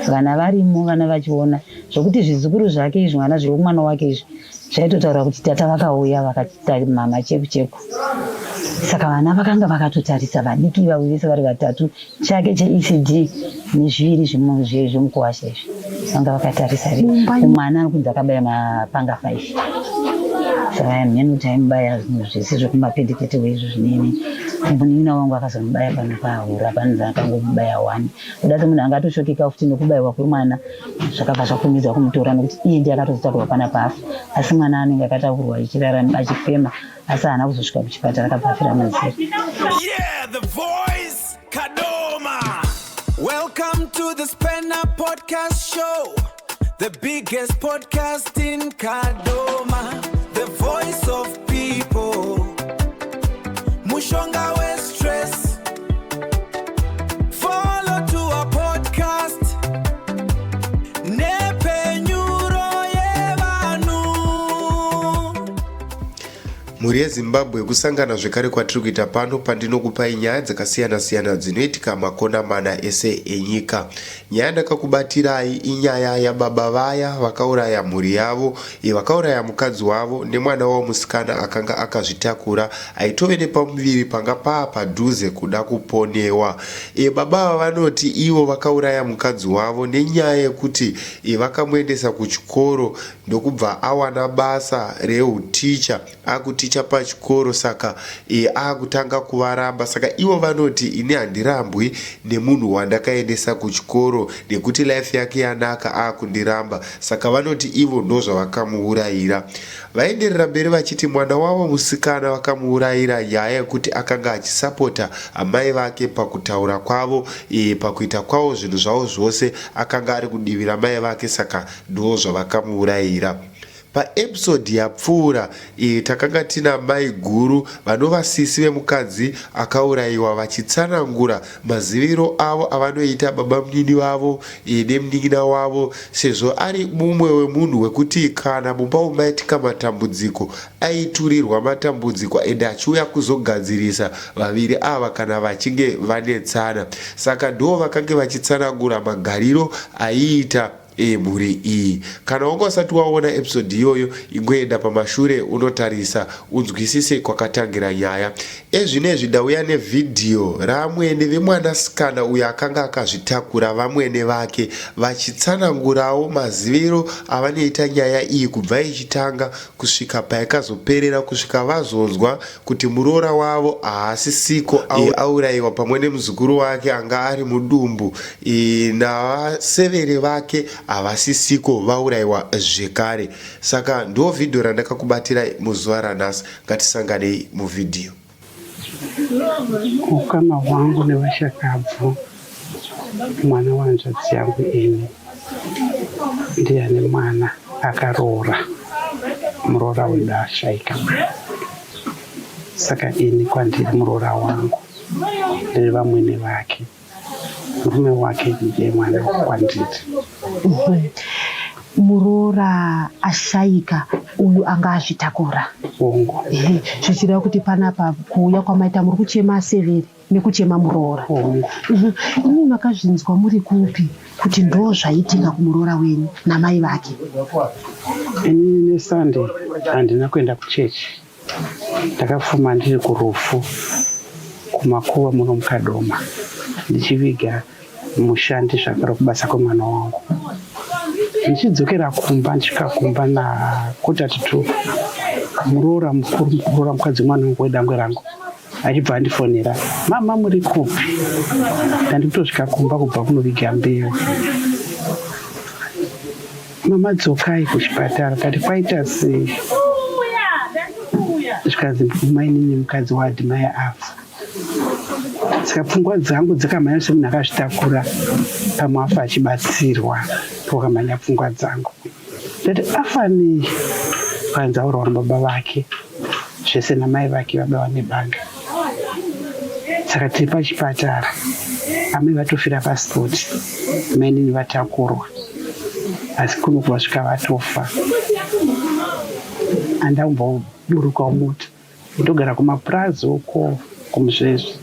Vana varimo, vana vachiona zvokuti zvizukuru zvake izvi, mwana zvemwana wake izvi zvaitotaura kuti tata vakauya vakati mama cheku cheku. Saka vana vakanga vakatotarisa vadiki ivavo vese vari vatatu, chake cheECD nezviviri zvemukuwasha izvi vanga vakatarisa. Mwana ari kunzi akabaya mapanga 5, saka mheno kuti aimubaya zvinhu zvese zvekumapendekete izvo zvinene. Munin'ina wangu akazomubaya pano pahura, panonzi akangomubaya 1. Kuda semunhu anga atoshokeka futi nekubayiwa kwemwana, zvakabva zvakurumidza kumutora nekuti iye ndiye akatozotakurwa panapa afa, asi mwana anenge akatakurwa achirarama achifema, asi haana kuzosvika kuchipatara, akabva afira munzira. Yeah, the voice, Kadoma. Welcome to the Spanner Podcast Show, the biggest podcast in Kadoma, the voice of people. Mushonga we stress. Follow to our podcast. Nepenyuro yevanhu. Mhuri yeZimbabwe, kusangana zvekare kwatiri kuita pano pandinokupai nyaya dzakasiyana-siyana dzinoitika makona mana ese enyika. Nyaya yandakakubatirai inyaya yababa vaya vakauraya mhuri yavo, vakauraya mukadzi wavo nemwana wavo musikana akanga akazvitakura aitove nepamuviri panga paa padhuze kuda kuponewa. Baba ava vanoti ivo vakauraya mukadzi wavo nenyaya yekuti vakamuendesa kuchikoro ndokubva awana basa reuticha, akuticha pachikoro, saka akutanga kuvaramba. Saka ivo vanoti, "Ini handirambwi nemunhu wandakaendesa kuchikoro nekuti life yake yanaka, akundiramba." Saka vanoti ivo ndo zvavakamuurayira. Vaenderera mberi vachiti mwana wavo musikana vakamuurayira nyaya yekuti akanga achisapota amai vake pakutaura kwavo, pakuita kwavo zvinhu zvavo zvose, akanga ari kudivi ramai vake, saka ndo zvavakamuurayira. Paepisode yapfuura takanga tina mai guru vanova sisi vemukadzi akaurayiwa vachitsanangura maziviro avo avanoita baba munini vavo nemunin'ina wavo, sezvo ari mumwe wemunhu wekuti kana mumba umu maitika matambudziko aiturirwa matambudziko ende achiuya kuzogadzirisa vaviri ava kana vachinge vanetsana. Saka ndo vakange vachitsanangura magariro aiita mhuri iyi. Kana wanga usati waona episode iyoyo, ingoenda pamashure unotarisa unzwisise kwakatangira nyaya. Ezvinezvi ndauya nevhidhiyo ramwene vemwanasikana uyo akanga akazvitakura, vamwene vake vachitsanangurawo maziviro avanoita nyaya iyi kubva ichitanga kusvika payakazoperera, kusvika vazonzwa kuti muroora wavo haasisiko, aurayiwa pamwe nemuzukuru wake anga ari mudumbu, navasevere vake havasisiko, vaurayiwa zvekare. Saka ndo vhidhiyo randakakubatirai muzuva ranhasi. Ngatisanganei muvhidhiyo. Ukama hwangu nevashakabvu, mwana wahanzvadzi yangu ini ndiye ane mwana akaroora, muroora wedu ashaika. Saka ini kwandiri muroora wangu, ndiri vamwene vake, murume wake ndiye mwana kwandiri. Muroora ashaika uyu anga azvitakura? Hongu. Ehe, zvichireva kuti panapa kuuya kwamaita muri kuchema asevere nekuchema muroora? Hongu. Imi makazvinzwa muri kupi kuti ndo zvaitika kumuroora wenyu namai vake? Inini neSunday handina kuenda kuchechi, ndakafuma ndiri kurufu kumakuva muno muKadoma ndichiviga mushandi zvakare kubasa kwemwana wangu. Ndichidzokera kumba, ndisvika kumba na2:45, muroora mukuru, muroora mukadzi mwana wangu wedangwe rangu, achibva andifonera, "Mama, muri kupi?" Ndandikutosvika kumba kubva kunoviga mbeu. "Mama, dzokai kuchipatara." Tati, "Kwaita sei?" Zvikanzi, "Mainini, mukadzi waAdmire afa." Saka pfungwa dzangu dzakamhanya semunhu akazvitakura, pamwe afa achibatsirwa. Pokamhanya pfungwa dzangu, ndati, "Afa nei?" Kanzi aurawa nababa vake zvese namai vake, vabaiwa nebanga. Saka tiri pachipatara, amai vatofira paspot, mainini vatakurwa, asi kuno kuvasvika vatofa. Handambouburukawo mota, ndogara kumapurazi uko kuMuzvezve.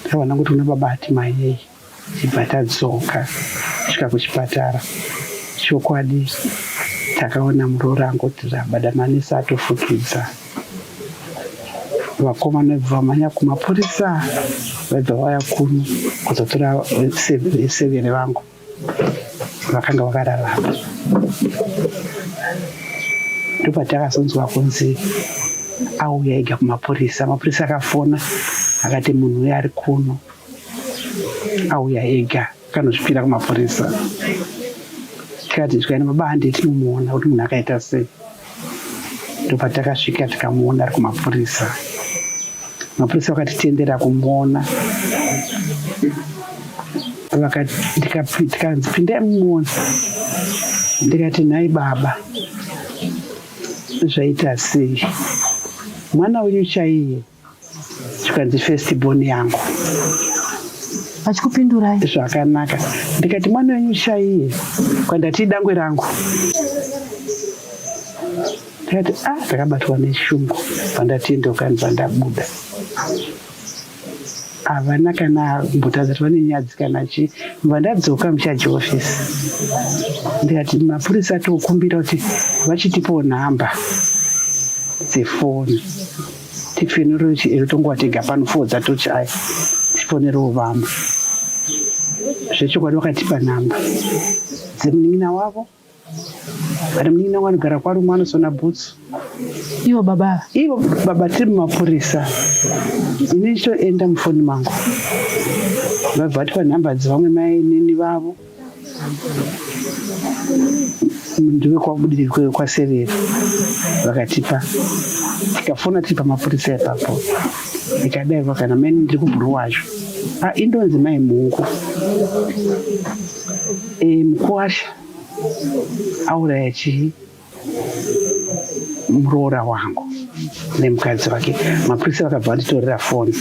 Ndakaona kuti kuna baba ati maiyei. Tibva tadzoka kusvika kuchipatara. Chokwadi takaona muroora angoti rabada manesi atofukidza. Vakomana vaibva vamhanya kumapurisa vaibva vauya kuno kuzotora severe vangu vakanga vakararama. Ndopatakazonzwa kunzi auya ega kumapurisa. Mapurisa akafona akati munhu uyo ari kuno auya ega akanozvipira kumapurisa. Tikati tikaenda baba handei tinomuona kuti munhu akaita sei. Ndopatakasvika tikamuona ari kumapurisa. Mapurisa vakatitendera kumuona. Tikanzi pindai mumuone. Ndikati nhai baba zvaita sei? Mwana wenyu chaiye zvikanzi first born yangu. Vachikupindurai zvakanaka. Ndikati mwana wenyu chaiye kwandati dangwe rangu. Ndikati ah, ndakabatwa neshungu pandatiendoka pandabuda. Havana kana kumbotadza kuti vane nyadzi kana chii. Ndobva ndadzoka muchaji office. Ndikati mapurisa tokumbira kuti vachitipawo nhamba dzefoni tifonere ero tonguva tega pano fo dzatochaya tifonerewo vamwe. Zvechokwadi vakatipa nhamba dzemunin'ina wavo Vari munin'ina wangu anogara kwaRumwe anosona bhutsu. Ivo baba ava? Ivo baba tiri mumapurisa. Ini ndichitoenda mufoni mangu. Vabva vatipa nhamba dzevamwe mai nini vavo. Ndive kwaBudiriro kwaSevere vakatipa. Tikafona tiri pamapurisa ipapo. Ndikadairwa kana mai ndiri kuBhuruwayo. Ah, indonzi mai Mhungu. E, mukuwasha auraya chii muroora wangu nemukadzi wake. Mapurisa vakabva vanditorera foni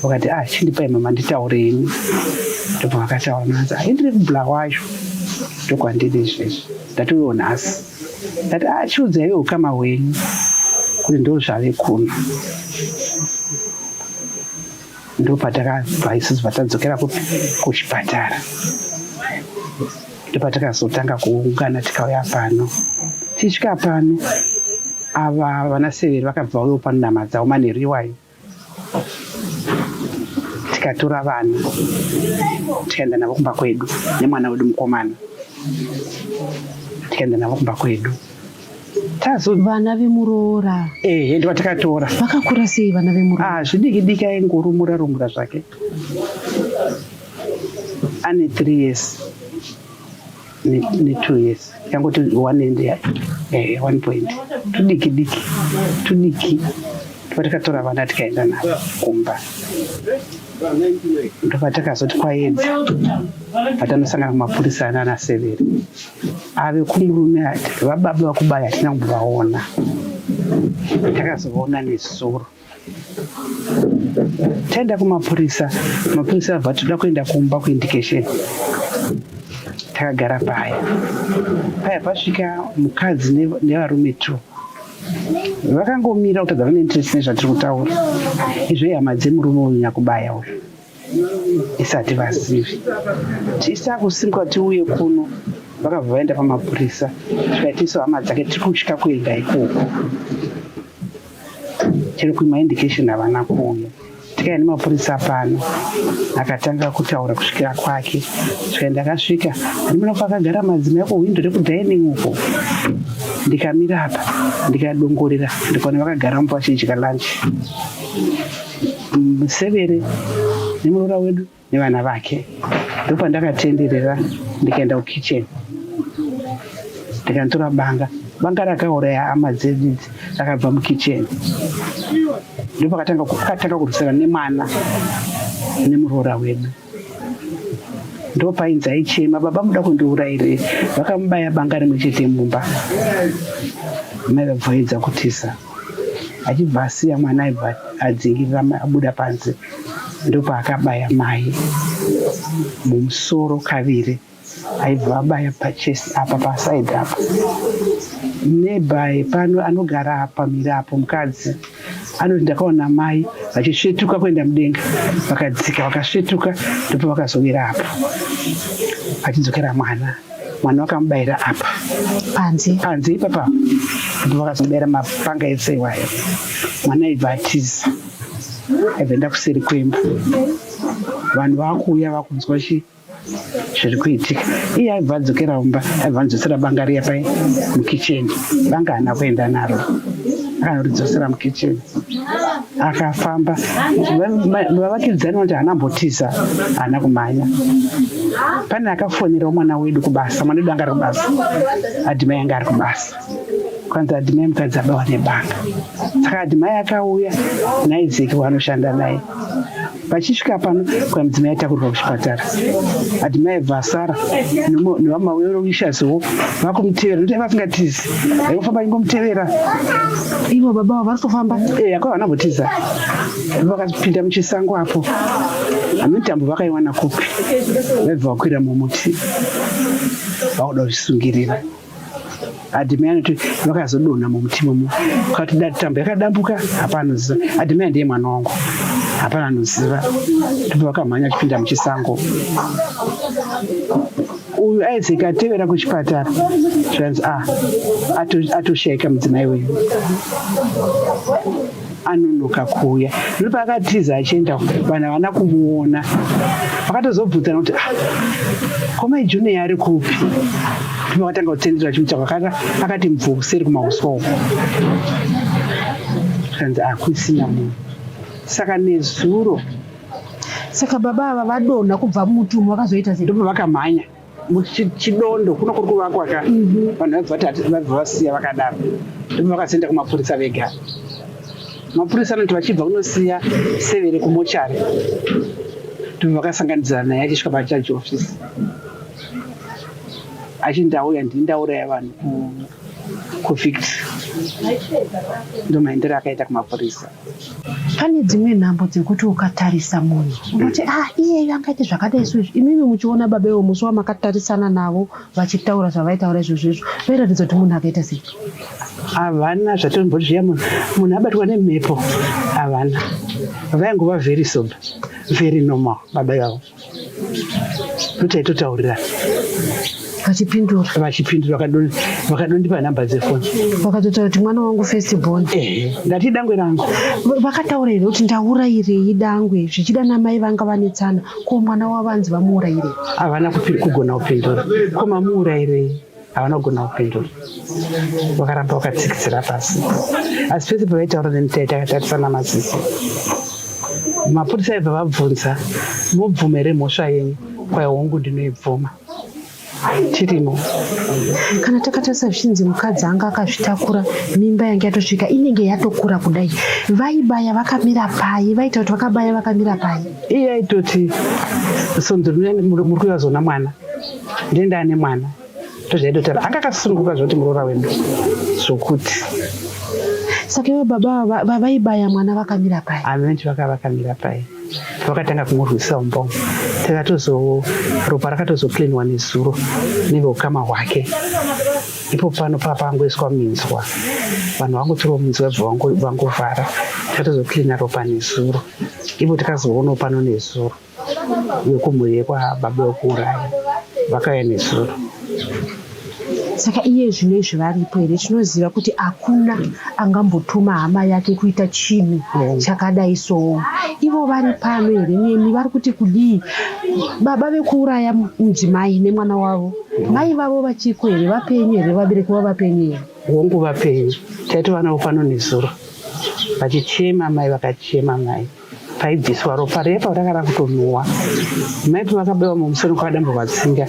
vakati ah, chindipai mama nditaure ini. Ndobva vakataura nanzi ah, indiri kuBulawayo ndokwandiri izvezvi ndatouyawo nhasi. Ndati ah, chiudzai ukama hwenyu kuti ndozvave kuno. Ndopatakabva isusu patadzokera kupi kuchipatara ndopatakazotanga kuungana tikauya pano. Tichisvika pano ava vana severi vakabva vauyawo pano nama dzavo manheru iwayo tikatora vana tikaenda navo kumba kwedu nemwana wedu mukomana tikaenda navo kumba kwedu. Tazo vana vemuroora ehe ndiva takatora. Vakakura sei vana vemuroora? Ah, zvidiki diki aingorumura rumura zvake. Ane 3 years ne, ne 2 years yangoti 1 and 1 point tudiki diki tudiki ndiva takatora vana tikaenda navo kumba ndopatakazoti kwaedza patanosangana kumapurisa anana severe Ave kumurume ati vababa vakubaya hatina kumbovaona. Takazovaona nezuro. Taenda kumapurisa, mapurisa abva toda kuenda kumba kuindication. Takagara paya. Paya pasvika mukadzi nevarume two. Vakangomira kutadza vane interest nezvatiri kutaura. Izvo ihama dzemurume uyu nyakubaya uyu. Isati vazivi tisa kusimuka tiuye kuno vakabva vaenda pamapurisa tikati hama dzake tiri kutya kuenda ikoko chero kuima indication havana kuuya tikaya nemapurisa pano akatanga kutaura kusvikira kwake svika ndakasvika ndimona kwakagara madzimai kuhwindo rekudining uko ndikamira apa ndikadongorera ndikaona vakagara mumba vachidya lunch Musevere nemuroora wedu nevana vake. Ndopandakatenderera ndikaenda kukitchen ndikanotora banga. Banga rakauraya hama dzedu idzi rakabva mukitchen. Ndopakatanga pakatanga kurwisana nemwana nemuroora wedu. Ndopainzi aichema baba muda kundiurayirei vakamubaya banga rimwe chete mumba. Mai vabva vaedza kutiza. Achibva asiya mwana aibva adzingirira abuda panze ndopaakabaya mai mumusoro kaviri aibva abaya pachest apa paside apa nearby pano anogara apa mhiri apo mukadzi. Anoti ndakaona mai vachisvetuka kuenda mudenga, vakadzika vakasvetuka, ndipo vakazowira apo vachidzokera mwana. Mwana vakamubayira apa panze panze ipapa, ndipo vakazomubayira mapanga ese iwayo. Mwana aibva atiza, aibva enda kuseri kwemba. Vanhu vakuuya vakunzwa chi zviri kuitika. Iye aibva adzokera kumba, aibva anodzosera banga riya pai mukicheni. Banga haana kuenda naro, akanoridzosera mukicheni. Akafamba, vavakidzani vanoti haana mbotiza, haana kumhanya. Pane akafonerawo mwana wedu kubasa, mwana wedu anga ari kubasa, Adhimai anga ari kubasa. Kwanzi Adhimai mukadzi abawa nebanga. Saka Adhimai akauya naIzeki waanoshanda naye. Vachisvika pano kwa mudzimai atakurwa kuchipatara. Adhimai aibva asara nevamaweurishaziwo vakumutevera nekuti aiva asingatizi, aingofamba aingomutevera. Ivo baba avo vari kutofamba? Eh, akwa havana kumbotiza. Vakapinda muchisango apo, hameno tambo vakaiwana kupi, vaibva vakwira mumuti vakuda kuzvisungirira. Adhimai anoti vakazodonha mumuti imomo, kati tambo yakadambuka, hapana anoziva. Adhimai ndiye mwana wangu, hapana anoziva. Ndipo vakamhanya achipinda muchisango. Uyu Isaac atevera kuchipatara, zvanzi ah, atoshaika mudzimai uyu, anonoka kuuya. Ndipo paakatiza achienda, vanhu havana kumuona. Vakatozobvunzana kuti ah, ko mai Junior ari kupi? Ndipo vakatanga kutendera vachimutsvaka, akati mvuu kuseri kumahuswa uko, zvikanzi hakusina munhu. Saka nezuro Saka baba ava vadonha kubva mumuti umu vakazoita sei? Ndipo vakamhanya muchidondo kuno kuri kuvakwa ka, vanhu vaibva vati vabva vasiya vakadaro. Ndipo vakazoenda kumapurisa vega. Mapurisa anoti vachibva kunosiya Severe kumochari, ndipo vakasanganidzana naye achisvika pacharge office achinzi ndauya ndini ndauraya vanhu kuVictory. Ndomaendero akaita kumapurisa. Pane dzimwe nhambo dzekuti ukatarisa munhu unoti ah, iyeyu angaite zvakadai so izvi. Imimi muchiona baba ivo musi wamakatarisana navo vachitaura zvavaitaura izvozvo izvo, vairatidza kuti munhu akaita sei? Havana zvatomboti zviya munhu abatwa nemhepo, havana. Vaingova very sober, very normal baba ivavo. Totaitotaurirana vachipindura vachipindura, vakadondipa nhamba dzefoni. Vakatotaura kuti mwana wangu first born. Ehe, ndati dangwe rangu. Vakataura here kuti ndaurayirei dangwe, zvichida namai vanga vanetsana, ko mwana wavanzi vamuurayirei? Havana kugona kupindura. Ko mamuurayirei? Havana kugona kupindura, vakaramba vakatsikitsira pasi. Asi pese pavaitaura neni takatarisana maziso. Mapurisa aibva vabvunza, mobvuma here mhosva yenyu? Kwai hongu, ndinoibvuma. Tirimo. Kana takatarisa zvichinzi mukadzi anga akazvitakura, mimba yange yatosvika, inenge yatokura kudai, vaibaya vakamira pai? Vaita kuti vakabaya vakamira pai? Iye aitoti sonzo muri kuyazona mwana, ndiye ndaane mwana, ndozvaitotaura. Anga akasununguka zvekuti muroora wedu zvokuti. Saka ivo baba vaibaya mwana vakamira pai? Amenti vakamira pai. Vakatanga kumurwisa umba umu. Takatozo ropa rakatozocleanwa nezuro neveukama hwake. Ipo pano papangoiswa minzwa, vanhu vangotorwa minzwa bva vangovhara. Takatozocleana ropa nezuro, ivo takazoonawo pano nezuro. Vekumhuri yekwababa vekuuraya vakauya nezuro. Saka iye zvino izvi varipo here? Tinoziva kuti hakuna angambotuma hama yake kuita chinhu chakadai so. Ivo vari pano here nemi? Vari kuti kudii? Baba vekuuraya mudzimai nemwana wavo, mai vavo vachiko here? Vapenyu here? Vabereki vavo vapenyu here? Hongu, vapenyu. Taitova navo pano nezuro vachichema, mai vakachema mai. Paibviswa ropa repa ranga rakutonhuwa. Mai pavakabewa mumusoro kwakadamburwa tsinga,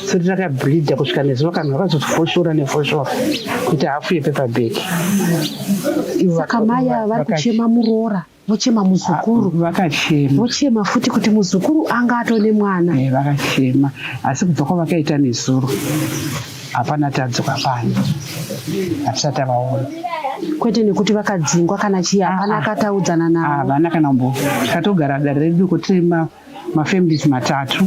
soti rakableeda kusvika nezuva. Kanhu vakazofoshora nefoshora kuita hafu yepaper bag. Saka mai ava vari kuchema muroora, vochema muzukuru, vakachema, vochema futi kuti muzukuru anga atone mwana. Vakachema, asi kubva kwavakaita nezuro hapana tadzoka pano, hatisati tavaona. Kwete nekuti vakadzingwa kana chii, hapana akataudzana navo? Havana kana kumbo. Tatogara dare redu kuti mafamilies matatu,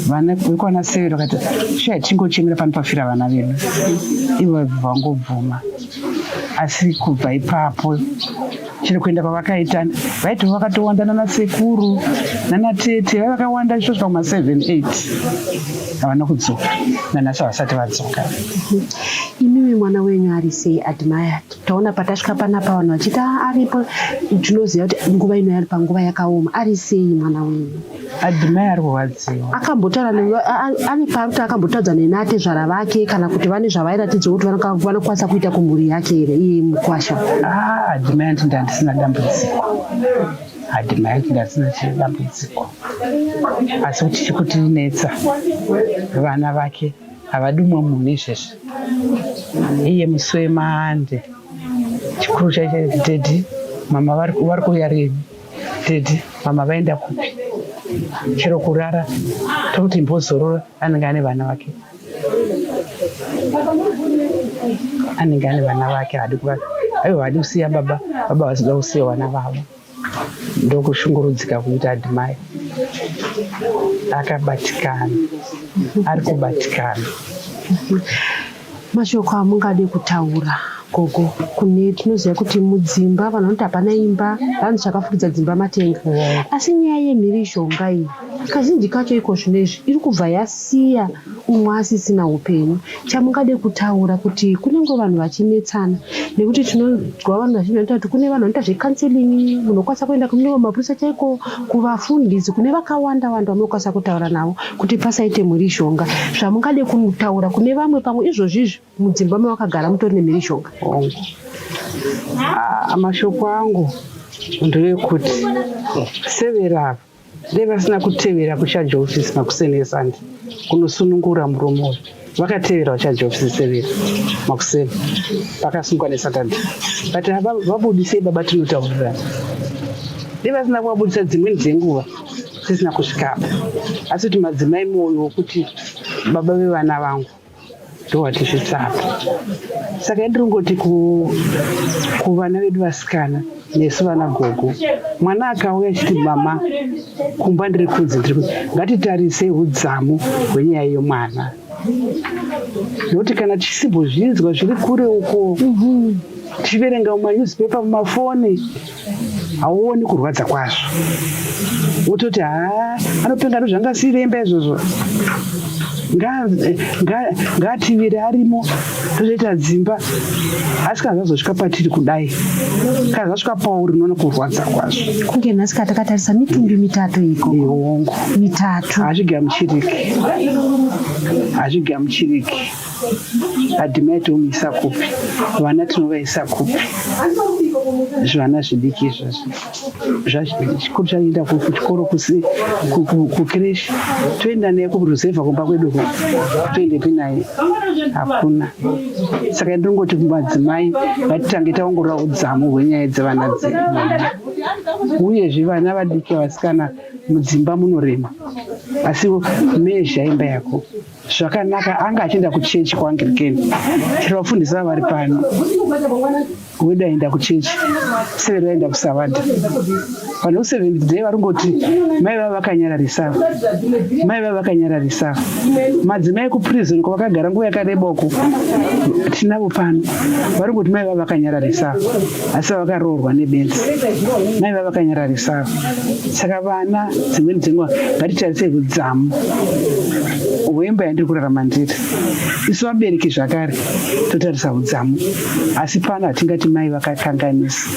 vana vekwana Severe vakati shuya tingochemera pano pafira vana vedu, ivo vangobvuma. Asi kubva ipapo chero kuenda kwavakaita vaitova vakatowanda nanasekuru nanatete vaiva vakawanda zvisvosvika kuma 7 8 havana kudzoka nanhasi havasati vadzoka. Imimi mwana wenyu ari sei Admire? Taona patasvika panapa vanhu vachiti ah, aripo tinoziva kuti nguva ino ari panguva yakaoma. Ari sei mwana wenyu? Admire ari kurwadziwa. Akambotaura ane paari kuti akambotadza neni atezvara vake kana kuti vane zvavairatidza kuti vanokwanisa kuita kumhuri yake here iye mukwasha? Ah, Admire nditi ndandisina dambudziko. Admire nditi ndandisina dambudziko. Asi kuti chikutinetsa vana vake havadi umwe munhu izvezvi. Iye musi wemande chikuru chaicho daddy mama vari kuuya rini? Daddy mama vaenda kupi? Chero kurara tokuti imbozorora anenge ane vana vake. Anenge ane vana vake haadi kuva aiwa haadi kusiya baba baba vasida kusiya vana vavo. Ndokushungurudzika kuita Admire akabatikana ari kubatikana. Mashoko amungade kutaura gogo kune tinoziva kuti mudzimba vanhu vanoti hapana imba vanzi chakafukidza dzimba matenga asi nyaya yemhirizhonga iyi kazhinji kacho iko zvino izvi iri kubva yasiya umwe asisina upenyu Chamungade kutaura kuti kunyange vanhu vachinetsana nekuti tinonzwa vanhu vazhinji vanotaura kuti kune vanhu vanoita zvecounseling munokwanisa kuenda kune mapurisa chaiko kuvafundisi kune vakawanda wanda vamunokwanisa kutaura navo kuti pasaite mhirizhonga zvamungade kutaura kune vamwe pamwe izvozvi izvi mudzimba mavakagara mutori nemhirizhonga. Hongu. Ah, mashoko angu ndeyekuti severa ava Dai vasina kutevera kucharge office makuseni eSunday kunosunungura murume uyu. Vakatevera kucharge office severa makuseni vakasungwa neSaturday. But vabudisei baba tinotaurirana. Dai vasina kuvabudisa dzimweni dzenguva tisina kusvika apa. Asi kuti madzimai moyo wokuti baba vevana vangu ndowatisvitsa apa saka ndiri kungoti kuvana vedu vasikana nesu vana gogo mwana akauya achiti mama kumba ndiri kunzi ndiri kunzi ngatitarisei udzamu hwenyaya yemwana nekuti kana tichisimbozvinzwa zviri kure uko tichiverenga mumanewspaper mumafoni hauoni kurwadza kwazvo wototi haa anopenga ndozvangasiiremba izvozvo ngaativire arimo totoita dzimba asi kana zvazosvika patiri kudai kana zvasvika pauri unoona kurwadza kwazvo kunge nhasi ka takatarisa mitumbi mitatu iko hongu mitatu hazvigamuchiriki hazvigamuchiriki Admire tomuisa kupi? Vana tinovaisa kupi? Zvana zvidiki izvozvi zvachikuru chaenda kuchikoro kukireshi toenda naye kuruzevha kumba kwedu ko toendepi naye hakuna saka ndingoti kumadzimai ngatitange taongorora udzamu hwenyaya dzevana dzedu uyezve vana vadiki vasikana mudzimba munorema asi mezha imba yako Zvakanaka anga achienda kuchechi kuAnglican chero vafundisi vava vari pano wedu aienda kuchechi severi vaenda kusavadha vanhu vekuseventh day vari kungoti mai vava vakanyararisa mai vava vakanyararisa madzimai ekuprison kwavakagara nguva yakareba uko tinavo pano vari kungoti mai vava vakanyararisa asi vavakaroorwa nebenzi mai vava vakanyararisa saka vana dzimweni dzenguva ngatitarisei udzamu hwemba yandiri kurarama ndiri isu vabereki zvakare totarisa udzamu asi pano hatingati mai vakakanganisa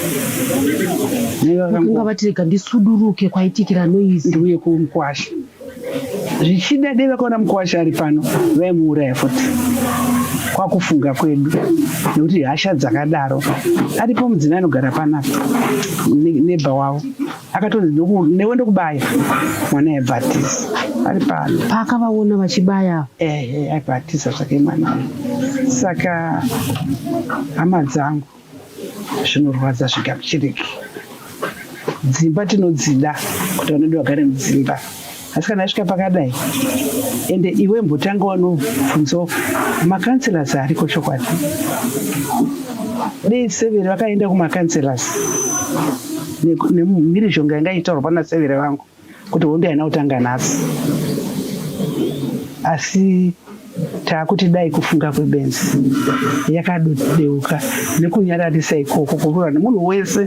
vakanga vati rega ndisuduruke kwaitikira noizi ndiuye kumukwasha zvichida dai vakaona mukwasha ari pano vaimuuraya futi kwakufunga kwedu nekuti hasha dzakadaro aripo mudzimai anogara panapa neba wavo akatonzi newe ndokubaya mwana aibvatisa ari pano paakavaona vachibaya ehe aibvatisa zvake mwana saka hama dzangu zvinorwadza zvigamuchiriki dzimba tinodzida kuti vanoda vagare mudzimba asi kana asvika pakadai ende iwe mbotanga wanobvunzawo makanselas ariko chokwadi dei severe vakaenda kumakanselas nemhirizhonga yanga ichitaurwa pana severe vangu kuti hondo haina kutanga nhasi asi Taakuti dai kufunga kwebenzi yakadeuka nekunyararisa ikoko kuroora nemunhu wese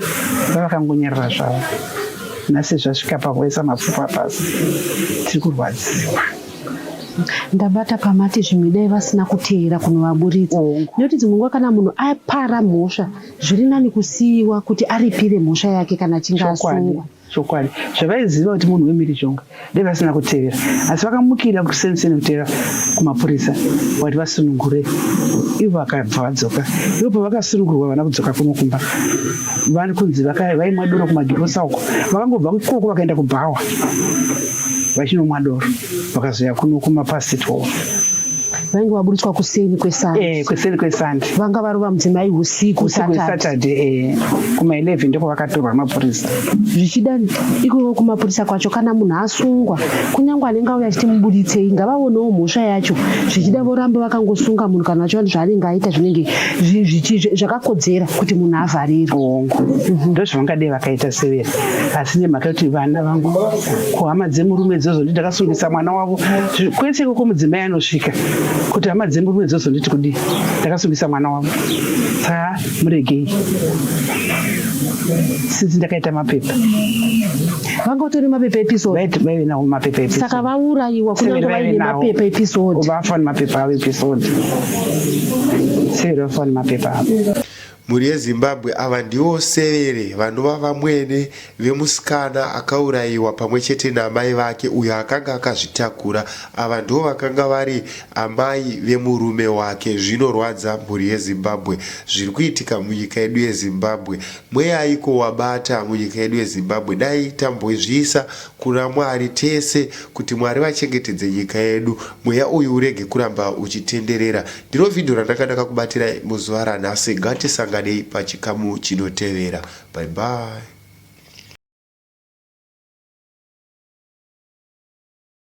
vavakangonyarara zvavo. Nhasi zvasvika pakuisa mapfupa pasi tiri kurwadziwa. Ndabata pamati zvimwe dai vasina kuteera kunovaburitsa nekuti dzimwe nguva kana munhu apara mhosva zviri nani kusiiwa kuti aripire mhosva yake kana achinge asungwa. Chokwadi zvavaiziva kuti munhu wemhirizhonga dai vasina kutevera asi vakamukira kuseniseni kutevera kumapurisa vakati vasunungure ivo vakabva vadzoka ivo pavakasunungurwa vana kudzoka kuno kumba vari kunzi vaimwa doro kumagirosa uko vakangobva ikoko vakaenda kubhawa vachinomwa doro vakazouya kuno kumapast 12 Vainge vaburitswa kuseni kweSunday. Eh, kuseni kweSunday. Vanga varova mudzimai usiku Usiku weSaturday eh, kuma 11 ndiko vakatorwa mapurisa. Zvichida ikoko kumapurisa kwacho kana munhu asungwa kunyange anenge auya achiti muburitsei ngavaonewo mhosva yacho zvichida voramba vakangosunga munhu kana vachiona zvaanenge aita zvinenge zvakakodzera kuti munhu avharirwe. Hongu. Ndozvavangadei vakaita severe asi nemhaka yekuti vana vangu kuhama dzemurume dzozonditi ndakasungisa mwana wavo kwese ikoko mudzimai anosvika kuti hama dzemurume dzozonditi kudii ndakasungisa mwana wavo saka muregei since ndakaita mapepa vanga vatori mapepa episode vaive nawo mapepa episode saka vaurayiwa kunyange vaine mapepa episode vafa nemapepa avo episode severe vafa nemapepa avo Mhuri yeZimbabwe ava ndivo Severe vanova vamwene vemusikana akaurayiwa pamwe chete naamai vake uyo akanga akazvitakura. Ava ndivo vakanga vari amai vemurume wake. Zvinorwadza mhuri yeZimbabwe zviri kuitika munyika yedu yeZimbabwe. Mweyaiko wabata munyika yedu yeZimbabwe? Dai tambozviisa kuna Mwari tese kuti Mwari vachengetedze nyika yedu, mweya uyu urege kuramba uchitenderera. Ndiro vhidhiyo randanga ndakakubatirai muzuva ranhasi. Ngatisanganei pachikamu chinotevera. Bye bye.